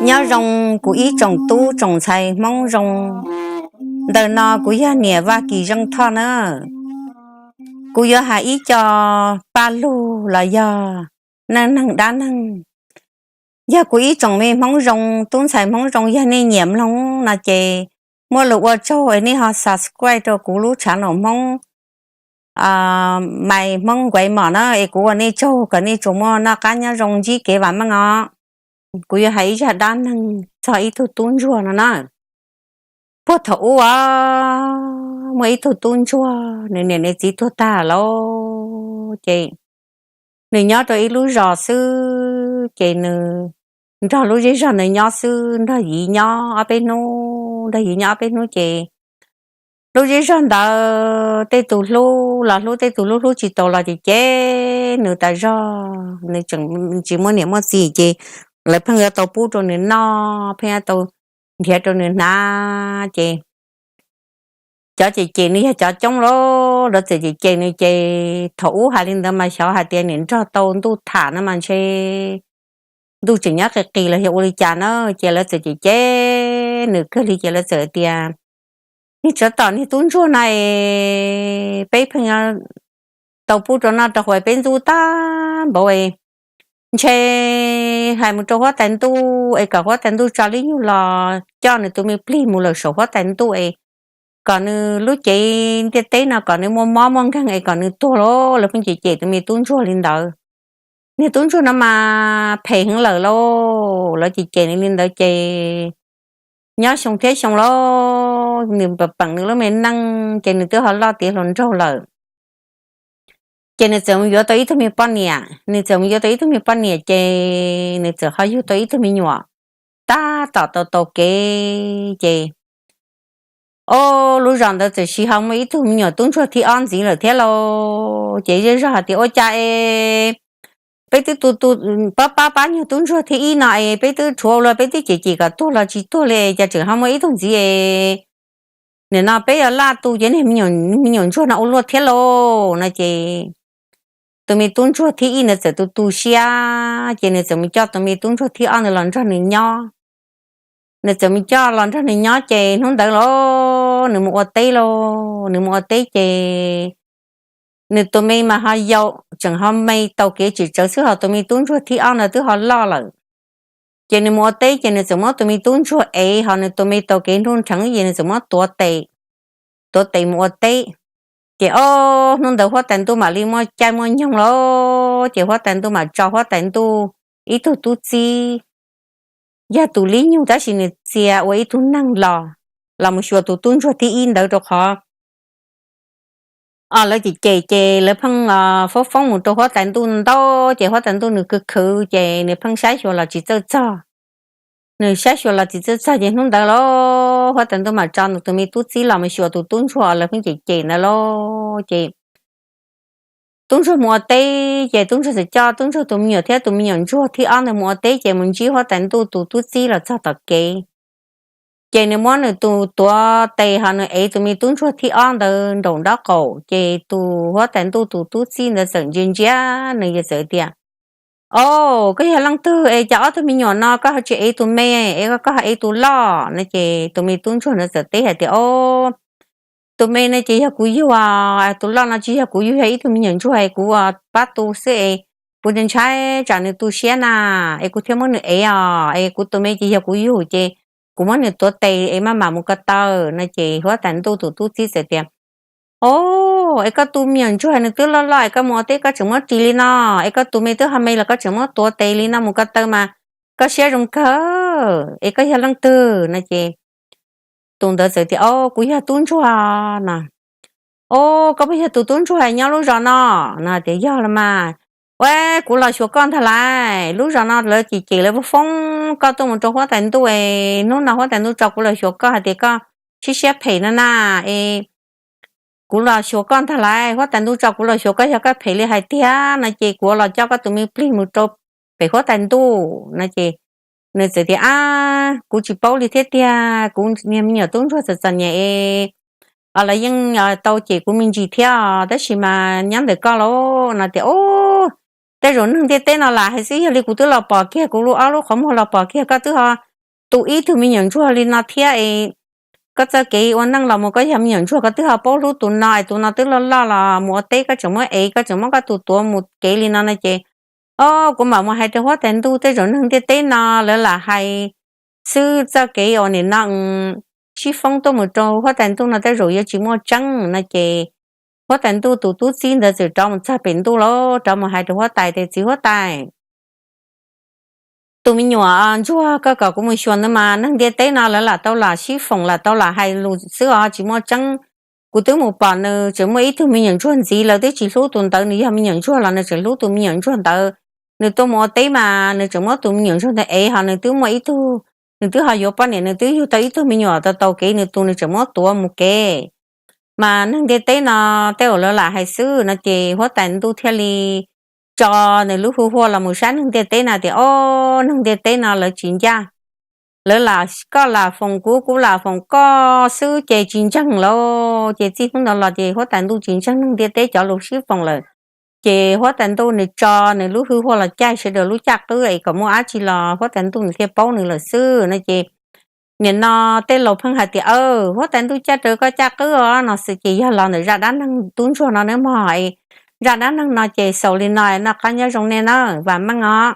Nyob zoo kuv ib tsoom tub tsoom ntxhais Hmoob zoo. Ntawm no kuv yog niam Vaj Kis Zeej Thoj na. Kuv yuav hais ib co paj lug los yog neej neeg dab neeg. Yog kuv ib tsoom me Hmoob zoo, tub ntxhais Hmoob zoo, yog nej nyiam mloog no ces muaj lus ua tsaug es nej ho subscribe rau kuv lub channel Hmoob Maiv Hmoob Nkuav Mom na, es kuv ua nej tsaug kom nej tsuas muaj noj qab nyob zoo ntsib kev vam meej os. Kuv yuav hais ib zaj dab neeg txog ib tug tub ntsuag no na. Puag thaum ub muaj ib tug tub ntsuag, nws niam nws txiv tuag tag lawm ces nws nyob rau ib lub zos xwb ces nws nrog lub zej zog ntawd nyob xwb, nrog yim nyob ob peb hnub, nrog yim nyob ob peb hnub ces lub zej zog ntawd tej tus hlub los hlub, tej tus hlub hlub tsis tau los ces cem nws tas zog. Nws tseem tsis muaj niam muaj txiv ces lawv pheej yuav tau pub rau nws noj, pheej yuav tau nrhiav rau nws hnav ces cov cem cem nws yog cov coob lauj, lawv txawm cem cem nws ces thaum ub hais li ntawd mas xyov hais tias niam nrog tau ntuj tham no mas ntshe ntuj tseem nyob qis qis los yog ua li cas na, ces lawv txawm cem cem nws kawg li ces lawv txawm tias, niag tsov tom niag tub ntsuag no es peb pheej tau pub rau noj rau haus peb ntxub tag npaum es ntshe hais mus rau huab tais ntuj es kom huab tais ntuj tso lib nyug los coj nws tus me plig mus lawm saum huab tais ntuj es kom nws lub cev ntiaj teb no kom nws muaj mob muaj nkeeg es kom nws tuag lauj. Lawv pheej cem cem tus me tub ntsuag li ntawd. Niag tub ntsuag no mas phem heev lawm lauj, lawv cem cem nws li ntawd ces nyob xyoo thiab xyoo lauj, nws peem nws lub me neej ces nws twb ho loj tiav hluas nraug lawm. Ces nws txawm mus yuav tau ib tug me poj niam, nws txawm mus yuav tau ib tug me poj niam ces nws txawm ho yug tau ib tug me nyuam. Tab tom tau tau kev ces o, lub zos ntawd txawm sis ho muaj ib tug me nyuam tub ntsuag thib ob ntxiv lawm thiab lauj. Ces zej zog hais tias ua cas es peb twb tu tu pab pab pab nyuag tub ntsuag thib ib no es peb twb rhuav ua luaj, peb twb cem cem kom tuag los tsis tuag li es cas tseem ho muaj ib tug ntxiv es nim no peb yuav laj tu ces niag me nyuam ntsuag no ua luaj thiab lauj no ces tus me tub ntsuag thib ib ntawd txawm tu tu siab ces nws txawm mus coj tus me tub ntsuag thib ob ntawd los nrog nws nyob. Nws txawm mus coj los nrog nws nyob ces hnub ntawd los nws mus ua teb lauj, nws mus ua teb ces nws tus me mas ho yau, tseem ho me tau kev tsis tsawv xwb, ho tus me tub ntsuag thib ob ntawd twb ho loj lawm. Ces nws mus ua teb ces nws txawm muab tus me tub ntsuag ev, ho nws tus me tau kev nruj nrheev ces nws txawm muab tuav tes, tuav tes mus ua teb. Ces o, hnub ntawd huab tais ntuj mam li muaj caij muaj nyoog lauj, ces huab tais ntuj mam tso huab tais ntuj ib tug tub txib, yog tus lib nyug tab sis nws txia ua ib tug neeg los, los mus xyuas tus tub ntsuag thib ib ntawd rau qhov o lawv cem cem ces lawv pheej foob foob mus rau huab tais ntuj ntau, ces huab tais ntuj nws khwv khwv ces nws pheej saib xyuas los tsis txawj txog. Nws saib xyuas los tsis txawj txog ces hnub ntawd lauj huab tais ntuj mam tso nws tus me tub txib los mus xyuas tus tub ntsuag lawv pheej cem cem ntawd lauj. Ces tub ntsuag mus ua teb ces tub ntsuag txawm coj tub ntsuag tus me nyuam thiab tus me nyuam ntsuag thib ob ntawd mus ua teb ces mus ntsib huab tais ntuj tus tub txib los txog tom kev. Ces nws muab nws tus tuav tes ho nws ev tus me tub ntsuag thib ob ntawd nraum nraub qaum, ces tus huab tais ntuj tus tub txib ntawd txawm ntsia ntsia nws, yog txawm tias, o, koj yog leej twg es cas ob tug me nyuam no koj ho tsis ev tus me es koj ho ev tus loj no? Ces tus me tub ntsuag ntawd txawm teb hais tias, o, tus me no ces yog kuv yug, tus loj no tsis yog kuv yug, yog ib tug me nyuam ntsuag es kuv pab tu xwb es kuv ntshai tsam nws tu siab na, es kuv thiaj muab nws ev os, es kuv tus me ces yog kuv yug ces kuv muab nws tuav tes es maj mam mus ko taw no. Ces huab tais ntuj tus tub txib txawm tias, o, es koj tus me nyuam ntsuag nws twb loj loj es koj mus ua teb koj tseem muab ris li no, es koj tus me twb ho me los koj tseem muab tuav tes li no mus ko taw mas koj siab zoo kawg, es koj yog leej twg no? Ces tus ntawd txawm tias, o, kuv yog tub ntsuag no. O, koj puas yog tus tub ntsuag nyob lub zos no no? Tias yog los mas. Ua, kuv los xyuas koj ntag lauj, lub zos no lawv cem cem lawv foob koj tuaj mus rau huab tais ntuj es hnub no huab tais ntuj tso kuv los xyuas koj hais tias koj siab siab phem no na, es kuv los xyuas koj ntag lauj, huab tais ntuj tso kuv los xyuas koj, yog koj phem li hais tiag no ces kuv los coj koj tus me plig mus rau pem huab tais ntuj no. Ces nws txawm tias, ab, kuv tsis paub li thiab tiag, kuv niag me nyuam tub ntsuag txom txom nyem es lawv yeej tau cem kuv me ntsis thiab, tab sis mas nyob ntawm koj lauj no tias, Ub, tej zaum neeg ntiaj teb no lam hais xwb, yog li kuv twb los pom kiag, kuv lub ob lub qhov muag los pom kiag koj twb ho tu ib tug me nyuam ntsuag li no thiab es koj txoj kev ua neej los mus koj yog me nyuam ntsuag koj twb ho paub hlub tus no es tus no twb loj loj los mus ua teb koj tseem muab ev, koj tseem muab koj tus tuav mus kev li no no ces, o, kuv mam mus hais rau huab tais ntuj, tej zaum neeg ntiaj teb no lawv lam hais xwb, txoj kev uas nim no sib foob tuaj mus rau huab tais ntuj no tej zaum yuav tsis muaj tseeb no ces huab tais ntuj tus tub txib ntawd txawm rov mus txog pem ntuj lawm, rov mus hais rau huab tais tias, Txiv huab tais, tus me nyuam ntsuag koj kom kuv mus xyuas ntawd mas neeg ntiaj teb no lawv lam tau lam sib foom, lam tau lam hais lus xwb os, tsis muaj tseeb. Kuv twb mus pom nws tseem muaj ib tug me nyuam ntsuag ntxiv, lawv twb tsis hlub tus ntawd, nws yog me nyuam ntsuag los nws tseem hlub tus me nyuam ntsuag ntawd. Nws tuaj mus ua teb mas nws tseem muab tus me nyuam ntsuag ntawd ev, ho nws twb muaj ib tug, nws twb ho yuav poj niam, nws twb yug tau ib tug me nyuam tau tau kev, nws tus nws tseem muab tuav mus kev. Mas neeg ntiaj teb no tej zaum lawv lam hais xwb no ces huab tais ntuj thiaj li tso nws lub hwj huaj los mus saib neeg ntiaj teb no tias, O, neeg ntiaj teb no lawv tsis ncaj, lawv lam koj lam foom kuv, kuv lam foom koj xwb ces tsis ntseeg lawm. Ces txij hnub ntawd los ces huab tais ntuj tsis ntseeg neeg ntiaj teb cov lus sib foom lawm. Ces huab tais ntuj nws tso nws lub hwj huaj los caij sawv daws lub caj qwb es kom muaj dab tsi los huab tais ntuj nws thiaj paub nws lawm xwb no ces nim no tej laus pheej hais tias, Huab tais ntuj caij raws koj caj qwb os no xwb, ces yog los ntawm zaj dab neeg tub ntsuag no nawb mog. Zaj dab neeg no ces xaus li no, noj qab nyob zoo nej na, vam meej os.